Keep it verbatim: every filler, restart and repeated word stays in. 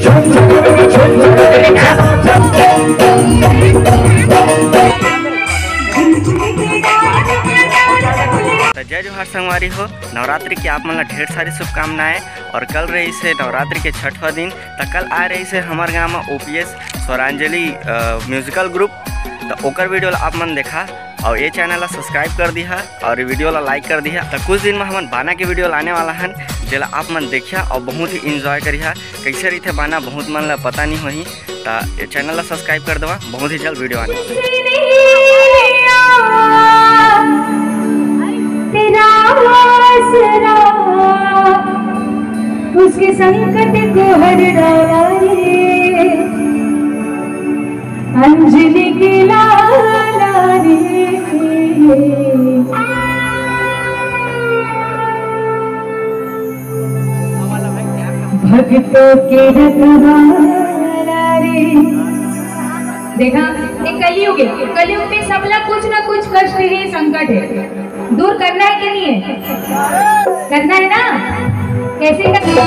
त जय जोहार संगवारी हो, नवरात्रि के आप मन ला ढेर सारी शुभकामनाएं। और कल रहिसे नवरात्रि के छठवां दिन, त कल आए रहिसे हमर गांव में ओपीएस स्वरांजलि, अ, म्यूजिकल ग्रुप। त ओकर वीडियो ला आप मन देखा और ये चैनल ला सब्सक्राइब कर दिहा और ये वीडियो ला लाइक कर दिहा। त कुछ दिन में हमन बाना के वीडियो लाने वाला हन, जेला आप मन देखिया और बहुत ही एंजॉय करिहा। कैसे रहिथे बाना बहुत मन ला पता नहीं होही, त ये चैनल ला सब्सक्राइब कर देवा, बहुत ही जल्द वीडियो आने वाला है। तेरा आसरा, उसके संकट को हर डाला रे, अंजलि के लाला रे। भक्तों के रखवाला रे। देखा, ये कलयुग है। कलयुग में सबला कुछ ना कुछ कष्ट है, संकट है। दूर करना है कि नहीं है? करना है ना? कैसे करना?